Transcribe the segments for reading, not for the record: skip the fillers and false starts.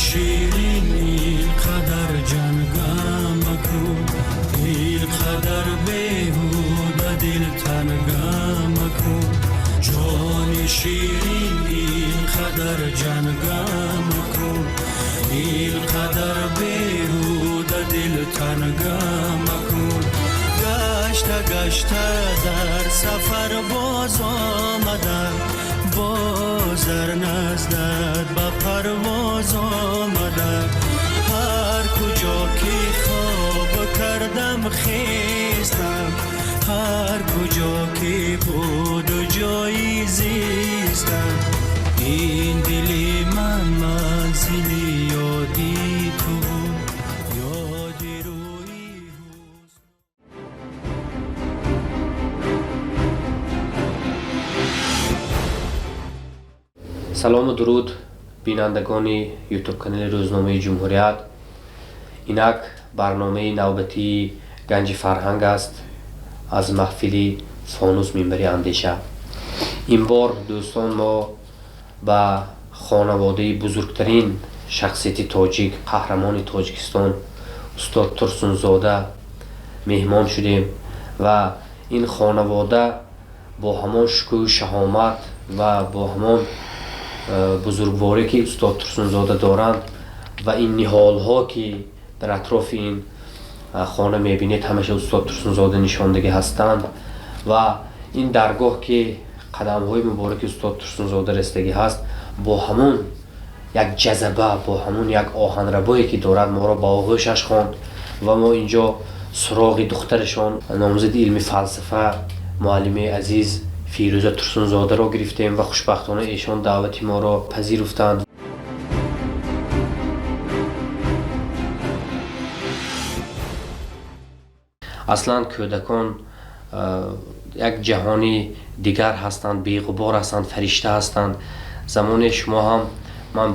Ширин, ин қадар ҷангам макун, ин қадар беҳуда дилтангам макун. Ҷони ширин, ин қадар ҷангам макун, ин қадар беҳуда дилтангам макун. Гашта гашта дар сафар боз омадам, боз дар наздат ба парвоз омадам. Ҳар куҷо ки хоб кардам хестам, ҳар куҷо ки буд ҷои зистам. Ин дили ман манзили ёди ту буд, ёди рӯи ҳусн. Салому дуруд, бинандагони ютуб-канали рӯзномаи Ҷумҳурият. Инак барномаи навбатии Ганҷи фарҳанг аст аз маҳфили Фонус минбари андеша. Ин бор, дӯстон, мо ба хонаводаи бузургтарин шахсияти тоҷик, қаҳрамони Тоҷикистон, устод Турсунзода меҳмон шудем ва ин хонавода бо ҳамон шукӯҳу шаҳомат ва бо ҳамон бузургворӣ, ки устод Турсунзода доранд, ва ин ниҳолҳо, ки дар атрофи ин хона мебинед, ҳамаша устод Турсунзода нишондагӣ ҳастанд, ва ин даргоҳ, ки қадамҳои мубораки устод Турсунзода расидагӣ ҳаст, бо ҳамон як ҷазаба, бо ҳамон як оҳанрабое, ки дорад, моро ба оғӯшаш хонд ва мо инҷо суроғи духтарашон, номзади илми фалсафа, муаллими азиз Фирӯза Турсунзодаро гирифтем ва хушбахтона эшон даъвати моро пазируфтанд. Аслан кӯдакон як ҷаҳони дигар ҳастанд, беғубор ҳастанд, фаришта ҳастанд. Замоне шумо ҳам ман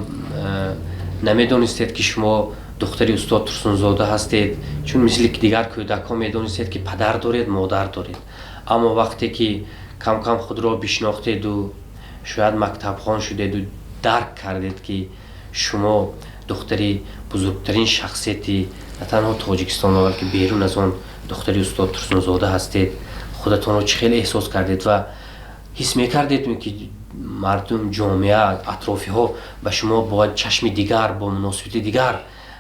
намедонистед, ки шумо духтари устод Турсунзода ҳастед, чун мисли дигар кӯдакҳо медонистед, ки падар доред, модар доред. Аммо вақте ки кам-кам худро бишнохтеду шояд мактабхон шудеду дарк кардед, ки шумо духтари бузургтарин шахсияти на танҳо Тоҷикистон, балки берун аз он, духтари устод Турсунзода ҳастед, худатонро чӣ хеле эҳсос кардед ва ҳис мекардед, ки мардум, ҷомеа, атрофиҳо ба шумо бояд чашми дигар, бо муносибати дигар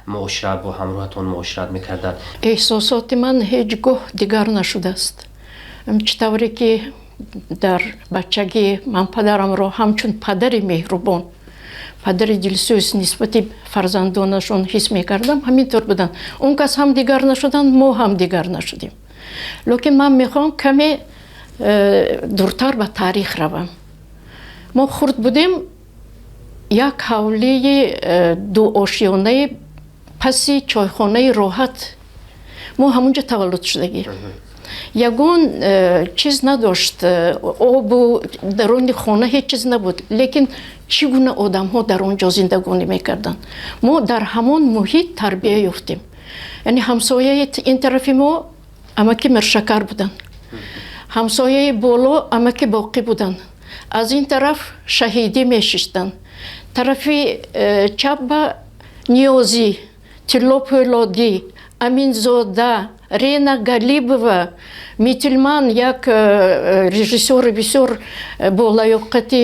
муошират, бо ҳамроҳатон муошират мекарданд? Эҳсосоти ман ҳеҷ гоҳ дигар нашудааст. Чӣ тавре ки дар бачагӣ ман падарамро ҳамчун падари меҳрубон, падари дилсӯз нисбати фарзандонашон ҳис мекардам, ҳамин тур буданд. Он кас ҳам дигар нашуданд, мо ҳам дигар нашудем. Лекин ман мехоҳам каме дуртар ба таърих равам. Мо хурд будем, як ҳавлии дуошёнаи паси чойхонаи Роҳат, мо ҳамунҷо таваллуд шудагӣ. Ягон чиз надошт, обу даруни хона ҳеҷ чиз набуд, лекин чӣ гуна одамҳо дар он ҷо зиндагонӣ мекарданд. Мо дар ҳамон муҳит тарбия ёфтем. Яъне ҳамсояи ин тарафи мо амаки Миршакар буданд, ҳамсояи боло амаки Боқӣ буданд, аз ин тараф Шаҳидӣ мешиштанд, тарафи чап ба Ниёзӣ, Тилло Пӯлодӣ, Аминзода, Рена Галибова, Мительман, як режиссёри бисёр болаёқати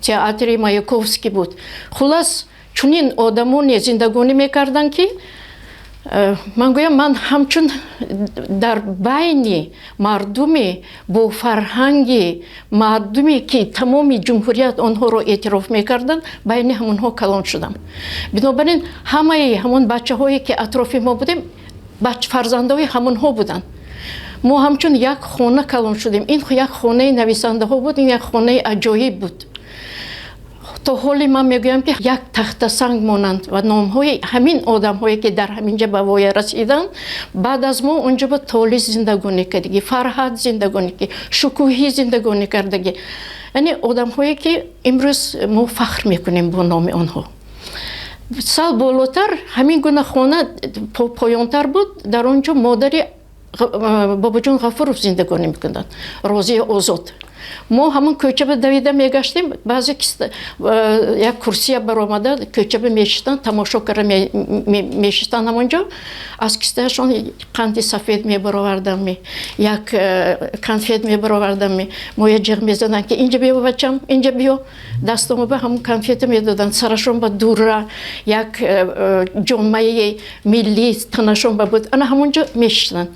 театри Маяковский буд. Хулас, чунин одамоне зиндагонӣ мекарданд, ки ман гӯям, ман ҳамчун дар байни мардуми бо фарҳанги, мардуме ки тамоми ҷумҳурият онҳоро эътироф мекарданд, байни ҳамонҳо калон шудам. Бинобар ин ҳамаи ҳамон бачаҳое, ки атрофи мо будем, фарзандои ҳамонҳо буданд. Мо ҳамчун як хона калон шудем. Ин як хонаи нависандаҳо буд, ин як хонаи аҷоиб буд. То ҳоле ман мегӯям, ки як тахтасанг монанд ва номҳои ҳамин одамҳое, ки дар ҳаминҷа ба воя расиданд. Баъд аз мо онҷо ба Толис зиндагонӣ кардагӣ, Фарҳад зиндагонӣ, ки Шукӯҳӣ зиндагонӣ кардагӣ, яъне одамҳое, ки имрӯз мо фахр мекунем бо номи онҳо. Сал болотар ҳамин гуна хона поёнтар буд, дар он ҷо модари Бобоҷон Ғафуров зиндагонӣ мекунанд, Розия Озод. Мо ҳамон кӯчаба давида мегаштем, баъзе як курсия баромада кӯчаба мешиштанд, тамошо карда мешиштанд. Ҳамонҷо аз кистаашон қанди сафед мебаровардам, як конфет мебаровардам. Моя ҷиғ мезаданд, ки инҷа биё, бачам, инҷа биё. Дастомо ба ҳамон конфета медоданд. Сарашон ба дура, як ҷомаи миллӣ танашон ба буд, ана ҳамонҷо мешиштанд.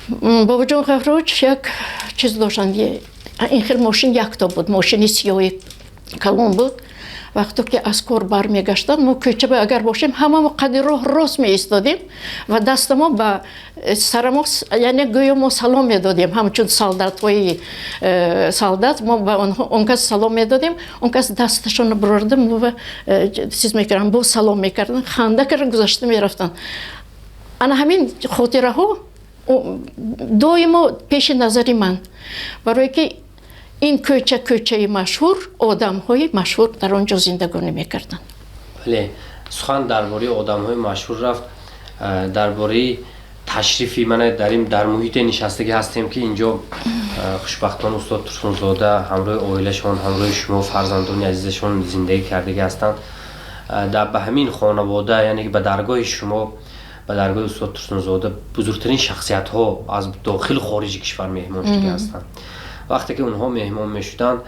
Бобоҷон Ғафурович як чиз доштанд, ин хел мошин якто буд, мошини сиёҳи калон буд. Вақто ки аз кор бармегаштанд, мо кӯчаба агар бошем, ҳамамо қади роҳ рост меистодем ва дастамо ба сарамо, яъне гӯё мо салом медодем, ҳамчун солдатҳои солдат мо ба он кас салом медодем. Он кас дасташонро бурорда, мо ба чиз мекардам, боз салом мекарданд, ханда карда гузашта мерафтанд. Ана ҳамин хотираҳо доимо пеши назари ман, барое ки ин кӯча кӯчаи машҳур, одамҳои машҳур дар он ҷо зиндагонӣ мекарданд. Бале, сухан дар бораи одамҳои машҳур рафт, дар бораи ташрифи мана дар ин дар муҳите нишастагӣ ҳастем, ки инҷо хушбахтона устод Турсунзода ҳамроҳи оилашон, ҳамроҳи шумо, фарзандони азизашон зиндагӣ кардагӣ ҳастанд. Дар ба ҳамин хонавода, яъне ба даргоҳи шумо, ба даргоҳи устод Турсунзода бузургтарин шахсиятҳо аз дохилу хориҷи кишвар меҳмон шудагӣ ҳастанд. Вақте ки онҳо меҳмон мешуданд,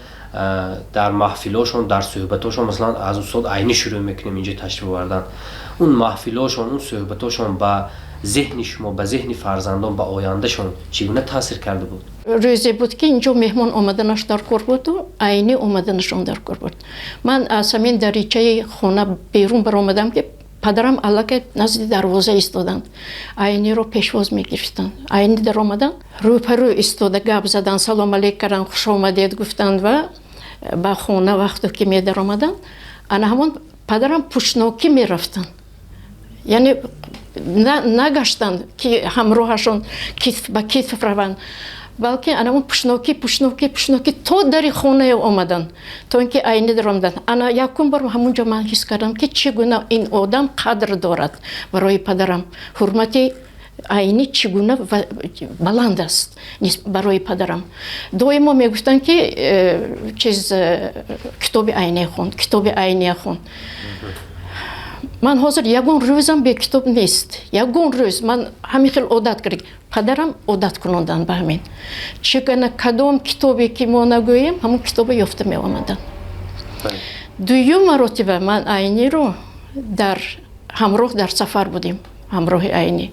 дар маҳфилошон, дар суҳбатошон, масалан, аз устод Айнӣ шурӯъ мекунем, инҷо ташриф овардан, он маҳфилошон, он суҳбатошон ба зеҳни шумо, ба зеҳни фарзандон, ба ояндашон чӣ гуна таъсир карда буд? Рӯзе буд, ки инҷо меҳмон омаданаш дар кор буду Айнӣ омаданашон дар кор буд. Ман аз ҳамин даричаи хона берун баромадам, ки падарам аллакай назди дарвоза истоданд, Айниро пешвоз мегирифтанд. Айнӣ даромаданд, рӯпарӯ истода гап заданд, салом алейк карданд, хуш омадед гуфтанд ва ба хона вақто ки медаромаданд, ана ҳамон падарам пушнокӣ мерафтанд, яъне нагаштанд, ки ҳамроҳашон китф ба китф раванд, балки ана он пушнокӣ, пушнокӣ, пушнокӣ то дари хонае омаданд, то ин ки Айнӣ даромаданд. Ана якум бор ҳамунҷо ман ҳис кардам, ки чӣ гуна ин одам қадр дорад барои падарам, ҳурмати Айнӣ чӣ гуна баланд аст барои падарам. Доимо мегуфтанд, ки чиз китоби Айне хон, китоби Айне хон. Ман ҳозир ягон рӯзам бе китоб нест, ягон рӯз. Ман ҳамин хел одат кард, падарам одат кунондан ба ҳамин. Чӣ гуна кадом китобе ки мо нагӯем, ҳамон китоба ёфта меомаданд. Дуюм маротиба ман Айниро дар ҳамроҳ дар сафар будем, ҳамроҳи Айнӣ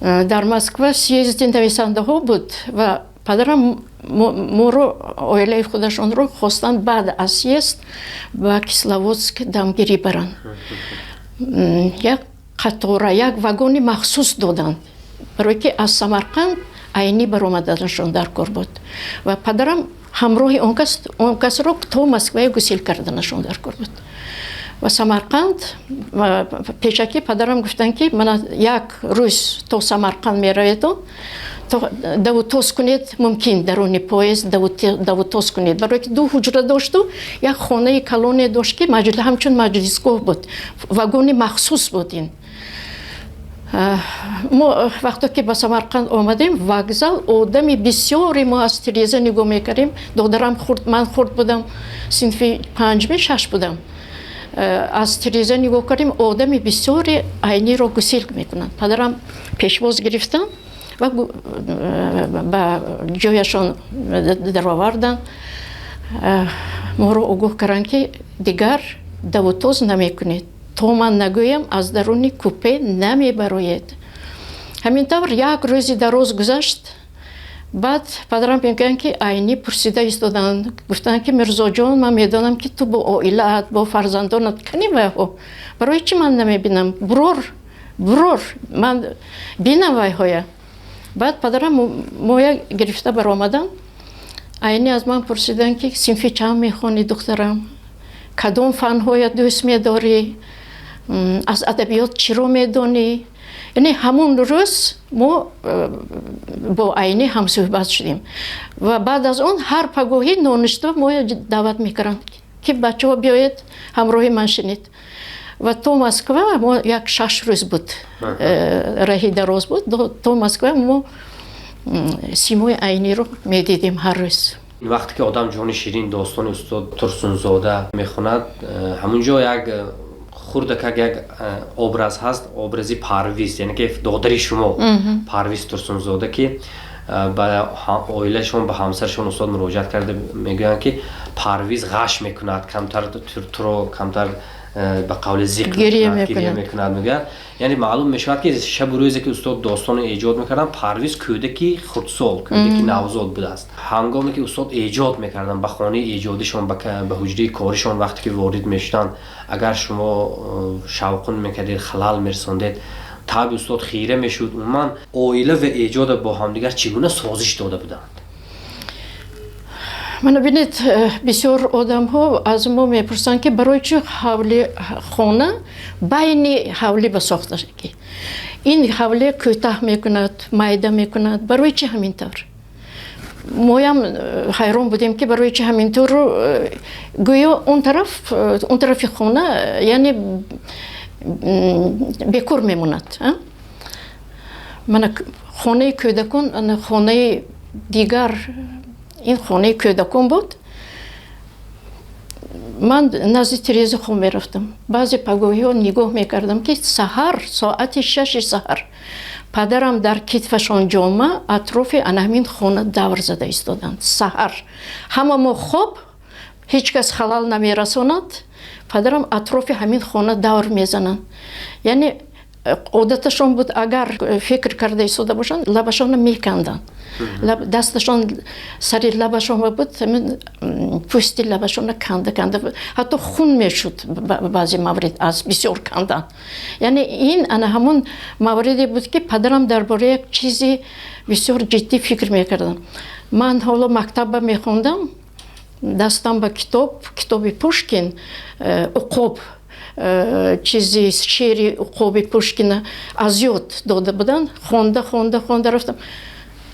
дар Москва съезди нависандаҳо буд ва падарам моро, оилаи худашонро хостанд баъд аз съезд ба Кисловодск дамгирӣ баранд. Як қатора, як вагони махсус доданд, барое ки аз Самарқанд Айнӣ баромаданашон дар кор буд ва падарам ҳамроҳи он касро то Москвае гусел карданашон дар кор буд. Ва Самарқанд пешакӣ падарам гуфтанд, ки мана як рӯз то Самарқанд мераведон, давутоз кунед, мумкин даруни поезд давутоз кунед, барое ки ду ҳуҷра дошту як хонаи калоне дошт, ки ҳамчун маҷлисгоҳ буд, вагони махсус буд ин. Мо вақто ки ба Самарқанд омадем, вокзал одами бисёре, мо аз тиреза нигоҳ мекардем. Додарам хурд, ман хурд будам, синфи панҷми шаш будам. Аз тиреза нигоҳ кардем, одами бисёре Айниро гусел мекунанд. Падарам пешвоз гирифтанд ва ба ҷояшон дароварданд. Моро огоҳ карданд, ки дигар давутоз намекунед, то ман нагӯям аз даруни купе намебароед. Ҳамин тавр як рӯзи дароз гузашт. Баъд падарам мегӯянд, ки Айнӣ пурсида истоданд, гуфтанд, ки Мирзоҷон, ман медонам, ки ту бо оилаат, бо фарзандонат, кани вайҳо, барои чӣ ман намебинам? Бурор, бурор, ман бинам вайҳоя. Баъд падарам моя гирифта баромаданд. Айнӣ аз ман пурсиданд, ки синфи чанд мехонӣ, духтарам, кадом фанҳоя дӯст медорӣ, аз адабиёт чиро медонӣ? Яъне ҳамон рӯз мо бо Айнӣ ҳамсӯҳбат шудем ва баъд аз он ҳар пагоҳӣ ноништа моя даъват мекарданд, ки бачаҳо, биёед, ҳамроҳи ман шинед. Ва то Москва мо як 6 рӯз буд, раҳи дароз буд, то Москва мо симои Айниро медидем ҳар рӯз. Вақте ки одам Ҷони Ширин, достони устод Турсунзода мехонад, ҳамун ҷо як хурдакак як образ ҳаст, образи Парвиз, яъне ки додари шумо Парвиз Турсунзода, ки ба оилашон, ба ҳамсарашон устод муроҷиат карда мегӯянд, ки Парвиз ғаш мекунад, камтар туро камтар, ба қавли, зиқ гиря мекунад, мегӯяд. Яъне маълум мешавад, ки шабу рӯзе ки устод достоно эҷод мекарданд, Парвиз кӯдаки хурдсол, кӯдаки навзод будааст. Ҳангоме ки устод эҷод мекарданд, ба хонаи эҷодишон, ба ҳуҷраи коришон вақте ки ворид мешуданд, агар шумо шавқун мекардед, халал мерасондед, таби устод хира мешуд. Умуман, оила ва эҷода бо ҳамдигар чӣ гуна созиш дода буданд? Мана бинед, бисёр одамҳо аз мо мепурсанд, ки барои чӣ ҳавли хона байни ҳавлӣ ба сохта, ки ин ҳавле кӯтаҳ мекунад, майда мекунад, барои чӣ ҳамин тавр? Моям ҳайрон будем, ки барои чӣ ҳамин тавр. Гӯё он тараф, он тарафи хона, яъне бекор мемонад. Мана хонаи кӯдакон, хонаи дигар, ин хонаи кӯдакон буд. Ман назди тиреза хоб мерафтам. Баъзе пагоҳиҳо нигоҳ мекардам, ки саҳар, соати 6-и саҳар, падарам дар китфашон ҷома атрофи ана ҳамин хона давр зада истоданд. Саҳар ҳама мо хоб, ҳеҷ кас халал намерасонад, падарам атрофи ҳамин хона давр мезананд. Яъне одаташон буд, агар фикр карда истода бошанд, лабашонро меканданд. Дасташон сари лабашон буд, пӯсти лабашонро канда канда, ҳатто хун мешуд баъзе маврид аз бисёр кандан. Яъне ин ана ҳамон мавриде буд, ки падарам дар бораи як чизи бисёр ҷиддӣ фикр мекарданд. Ман ҳоло мактабба мехондам, дастам ба китоб, китоби Пушкин, «Уқоб», чизи шеъри «Уқоби» Пушкина аз ёд дода буданд. Хонда, хонда, хонда рафтам.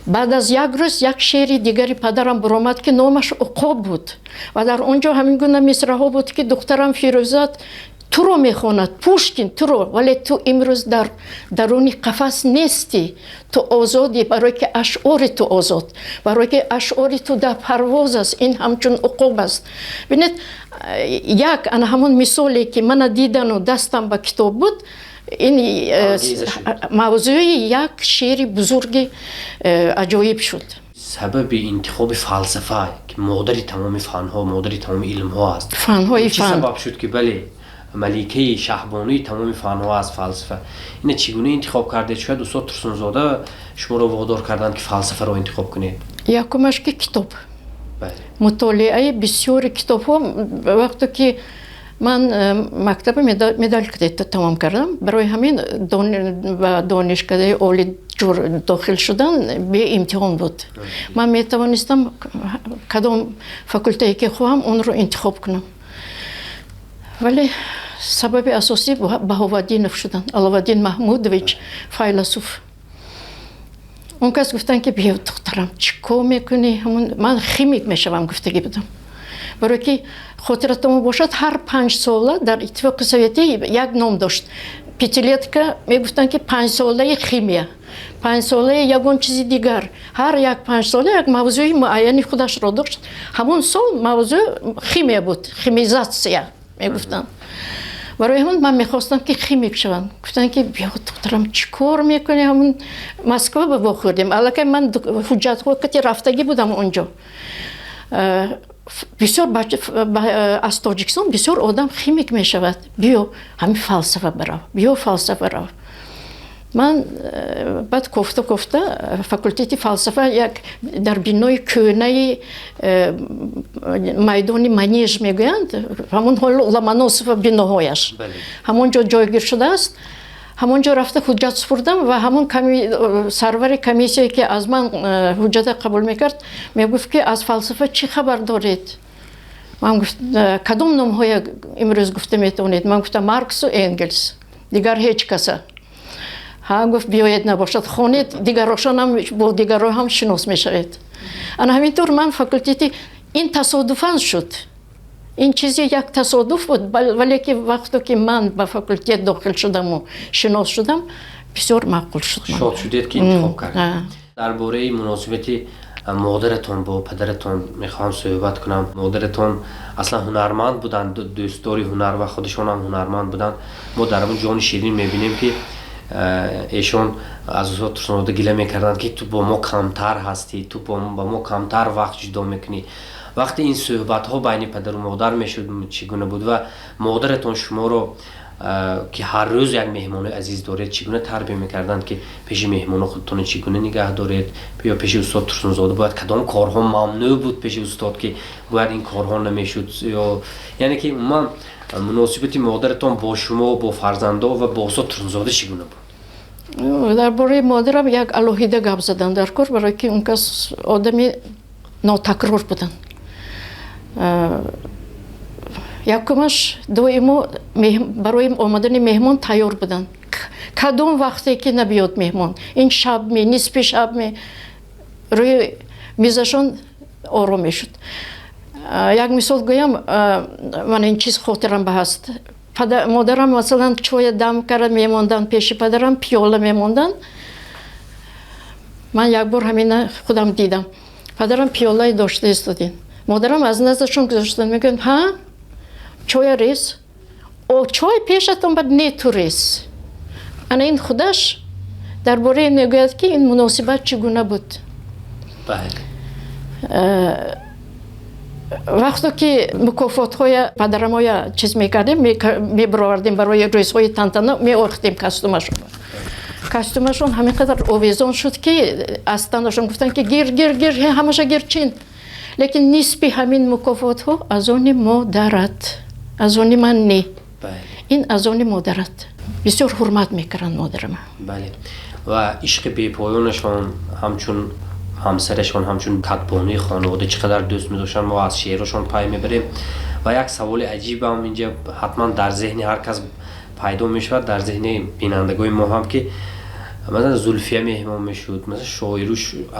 Баъд аз як рӯз як шеъри дигари падарам буромад, ки номаш «Уқоб» буд ва дар он ҷо ҳамин гуна мисраҳо буд, ки духтарам Фирӯзат туро мехонад, Пушкин туро, вале ту имрӯз дар даруни қафас нестӣ, ту озодӣ, барое ки ашъори ту озод, барое ки ашъори ту дар парвоз аст, ин ҳамчун уқоб аст. Бинед, як ана ҳамон мисоле, ки мана дидану дастам ба китоб буд, ин мавзӯи як шеъри бузурги аҷоиб шуд. Сабаби интихоби фалсафа, ки модари тамоми фанҳо, модари тамоми илмҳо аст, фанҳои чӣ сабаб шуд, ки, бале, маликаи шаҳбонуи тамоми фанҳо аст фалсафа, ина чӣ гуна интихоб кардед? Шояд устод Турсунзода шуморо водор карданд, ки фалсафаро интихоб кунед. Якумаш ки китоб, мутолиаи бисёри китобҳо. Вақте ки ман мактаби медал тамом кардам, барои ҳамин ба донишкадаи олӣ дохил шудан беимтиҳон буд. Ман метавонистам кадом факултае ки хоҳам, онро интихоб кунам. Вале сабаби асосӣ Баҳоваддинов шуданд, Аловаддин Маҳмудович, файласуф. Он кас гуфтанд, ки биё, духтарам, чӣ кор мекунӣ? Ман химик мешавам гуфтагӣ будам, барое ки хотиратон бошад, ҳар 5 сола дар Иттифоқи Советӣ як ном дошт, пятилетка мегуфтанд, ки панҷсолаи химия, панҷсолаи ягон чизи дигар. Ҳар як 5 сола як мавзӯи муайяни худашро дошт. Ҳамон сол мавзӯъ химия буд, химизация мегуфтанд. Барои ҳамон ман мехостам, ки химик шавам. Гуфтанд, ки биё, духтарам, чӣ кор мекунӣ? Ҳамон Москва ба вохӯрдем. Аллакай ман ҳуҷҷатҳо кати рафтагӣ будам онҷо. Бисёр аз Тоҷикистон бисёр одам химик мешавад, биё, ҳамин фалсафа барав, биё, фалсафа рав. Ман баъд кофта кофта факултети фалсафа як дар бинои кӯнаи майдони Манеж мегӯянд, ҳамон ҳоло Ломоносова биноҳояш, ҳамон ҷо ҷойгир шудааст. Ҳамон ҷо рафта ҳуҷҷат супурдам ва ҳамон сарвари комиссияе, ки аз ман ҳуҷҷата қабул мекард, мегуфт, ки аз фалсафа чӣ хабар доред? Ман гуфт: «Кадом номҳоя имрӯз гуфта метавонед?» Ман гуфтам: «Марксу Энгелс, дигар ҳеҷ каса». Ҳа, гуфт, биёед, набошад, хонед, дигарошонам бо дигарро ҳам шинос мешавед. Ана ҳамин тур ман факултети ин тасодуфан шуд. Ин чизе як тасодуф буд, вале ки вақто ки ман ба факултет дохил шудаму шинос шудам, бисёр маъқул шуд. Шод шудед, ки интихоб кардед. Дар бораи муносибати Модаратон бо падаратон мехоҳам суҳбат кунам. Модаратон аслан ҳунарманд буданд, дӯстдори ҳунар ва худашон ҳам ҳунарманд буданд. Мо дар он Ҷони Ширин мебинем, ки эшон аз устод Турсунзода гила мекарданд, ки ту бо мо камтар ҳастӣ, ту ба мо камтар вақт ҷудо мекунӣ. Вақте ин суҳбатҳо байни падару модар мешуд, чӣ гуна буд ва модаратон шуморо, ки ҳар рӯз як меҳмонои азиз доред, чӣ гуна тарбия мекарданд, ки пеши меҳмоно худтонро чӣ гуна нигаҳ доред ё пеши устод Турсунзода бояд кадом корҳо мамнӯъ буд пеши устод, ки бояд ин корҳо намешуд, ё яъне ки умуман муносибати модаратон бо шумо, бо фарзандо ва бо устод Турсунзода чӣ гуна буд? Дар бораи модарам як алоҳида гап задан дар кор, барое ки он кас одами нотакрор буданд. Якумаш, доимо барои омадани меҳмон тайёр буданд. Кадом вақте ки набиёд меҳмон, ин шабме, нисфи шабме, рӯи мизашон ором мешуд. Як мисол гӯям, ман ин чиз хотирам ба ҳаст. Модарам, масалан, чоя дам карда мемонданд пеши падарам, пиёла мемонданд. Ман як бор ҳамина худам дидам: падарам пиёлае дошта истодин, модарам аз наздашон гузоштанд, мегӯянд: «Ҳа, чоя рез, о чой пешатон бад не, ту рез». Ана ин худаш дар бораи мегӯяд, ки ин муносибат чӣ гуна буд. Вақто ки мукофотҳоя падарамоя чиз мекардем, мебаровардем барои рӯзҳои тантана, меорхтем костюмашон. Костюмашон ҳамин қадар овезон шуд, ки аз танашон гуфтанд, ки гир, гир, гир, ҳамаша гир, чин. Лекин нисфи ҳамин мукофотҳо аз они модарат, аз они ман не, ин аз они модарат. Бисёр ҳурмат мекарданд модарама. Бале, ва ишқи бепоёнашон ҳамчун ҳамсарашон, ҳамчун кадбонуи хонавода чӣ қадар дӯст медоштанд, мо аз шеърашон пай мебарем. Ва як саволи аҷибам инҷа ҳатман дар зеҳни ҳар кас пайдо мешавад, дар зеҳни бинандагони мо ҳам, ки масалан Зулфия меҳмон мешуд, масалан шоиру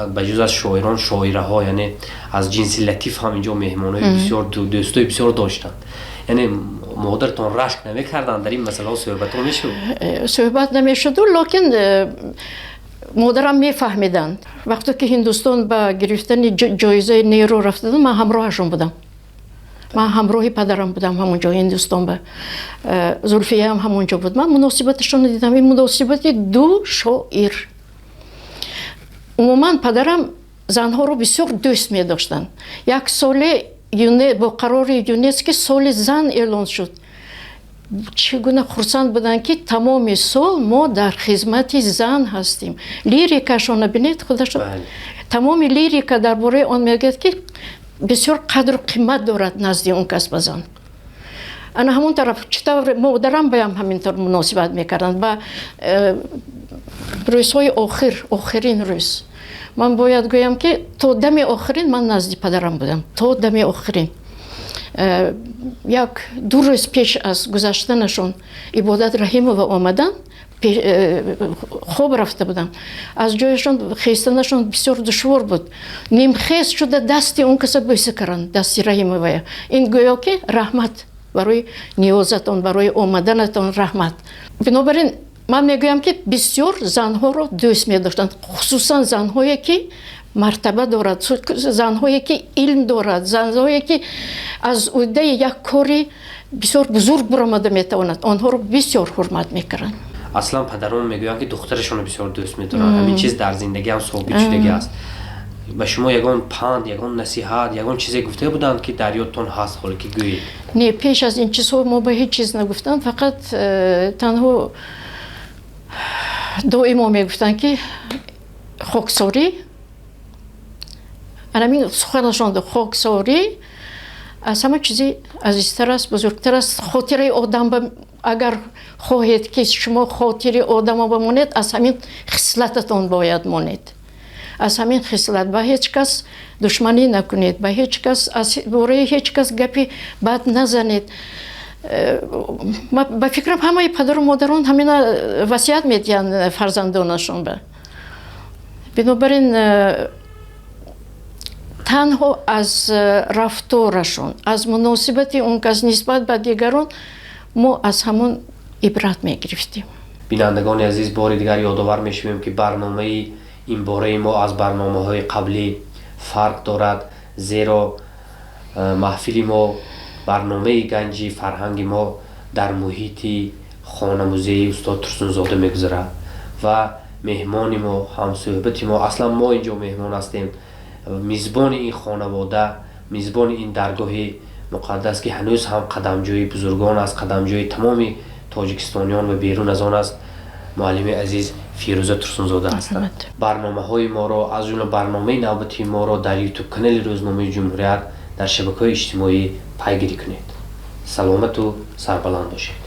ба ҷуз аз шоирон шоираҳо, яъне аз ҷинси латиф ҳам инҷо меҳмонои бисёр, дӯстои бисёр доштанд. Яъне модаратон рашк намекарданд? Дар ин масъалаҳо суҳбатҳо мешуд? Суҳбат намешуду, лекин модарам мефаҳмиданд. Вақте ки Ҳиндустон ба гирифтани ҷоизаи Неру рафтадам, ман ҳамроҳашон будам, ман ҳамроҳи падарам будам ҳамон ҷо, Ҳиндустон ба. Зулфияам ҳамон ҷо буд. Ман муносибаташонро дидам, ин муносибати ду шоир. Умуман падарам занҳоро бисёр дӯст медоштанд. Як соле бо қарори ЮНЕСКО соли зан эълон шуд. Чӣ гуна хурсанд буданд, ки тамоми сол мо дар хизмати зан ҳастем. Лирикашонро бинед, худашон, тамоми лирика дар бораи он мегӯяд, ки бисёр қадру қимат дорад назди он кас ба зан. Ана ҳамон тараф чӣ тавр модарам баям ҳамин тавр муносибат мекарданд. Ба рӯзҳои охир, охирин рӯз, ман бояд гӯям, ки то дами охирин ман назди падарам будам, то дами охирин. Як ду рӯз пеш аз гузаштанашон Ибодат Раҳимова омаданд. Хоб рафта будам, аз ҷояшон хестанашон бисёр душвор буд. Нимхез шуда дасти он каса бӯса карданд, дасти Раҳимовая. Ин гӯё ки раҳмат барои ниёзатон, барои омаданатон раҳмат. Бинобар ин ман мегӯям, ки бисёр занҳоро дӯст медоштанд, хусусан занҳое ки мартаба дорад, занҳое ки илм дорад, занҳое ки аз уҳдаи як кори бисёр бузург баромада метавонад. Онҳоро бисёр ҳурмат мекарданд. Аслан падарон мегӯянд, ки духтарашонро бисёр дӯст медоранд. Ҳамин чиз дар зиндагиам собит шудагӣ аст. Ба шумо ягон панд, ягон насиҳат, ягон чизе гуфта буданд, ки дар ёдтон ҳаст ҳоле ки гӯед? Не, пеш аз ин чизҳо мо ба ҳеҷ чиз нагуфтанд. Фақат танҳо доимо мегуфтанд, ки хоксорӣ, анамин суханашон: хоксорӣ аз ҳама чизи азизтар аст, бузургтар аст. Хотираи одам, агар хоҳед, ки шумо хотири одамо бимонед, аз ҳамин хислататон бояд монед, аз ҳамин хислат. Ба ҳеҷ кас душманӣ накунед, ба ҳеҷ кас, аз бораи ҳеҷ кас гапи бад назанед. Ба фикрам, ҳамаи падару модарон ҳамина васият медиҳанд фарзандонашон ба. Бинобар ин танҳо аз рафторашон, аз муносибати он кас нисбат ба дигарон мо аз ҳамон ибрат мегирифтем. Бинандагони азиз, бори дигар ёдовар мешавем, ки барномаи ин бораи мо аз барномаҳои қаблӣ Фарқ дорад, зеро маҳфили мо, барномаи Ганҷи фарҳанги мо дар муҳити хона-музеи устод Турсунзода мегузарад ва меҳмони мо, ҳамсӯҳбати мо, аслан мо инҷо меҳмон ҳастем, мизбони ин хонавода, мизбони ин даргоҳи муқаддас, ки ҳанӯз ҳам қадамҷои бузургон аст, қадамҷои тамоми тоҷикистониён ва берун аз он аст, муаллими азиз Фирӯза Турсунзода ҳастанд. Барномаҳои моро, аз ҷумла барномаи навбатии моро, дар Ютуб канали рӯзномаи Ҷумҳурият, дар шабакаҳои иҷтимоӣ пайгирӣ кунед. Саломату сарбаланд бошед.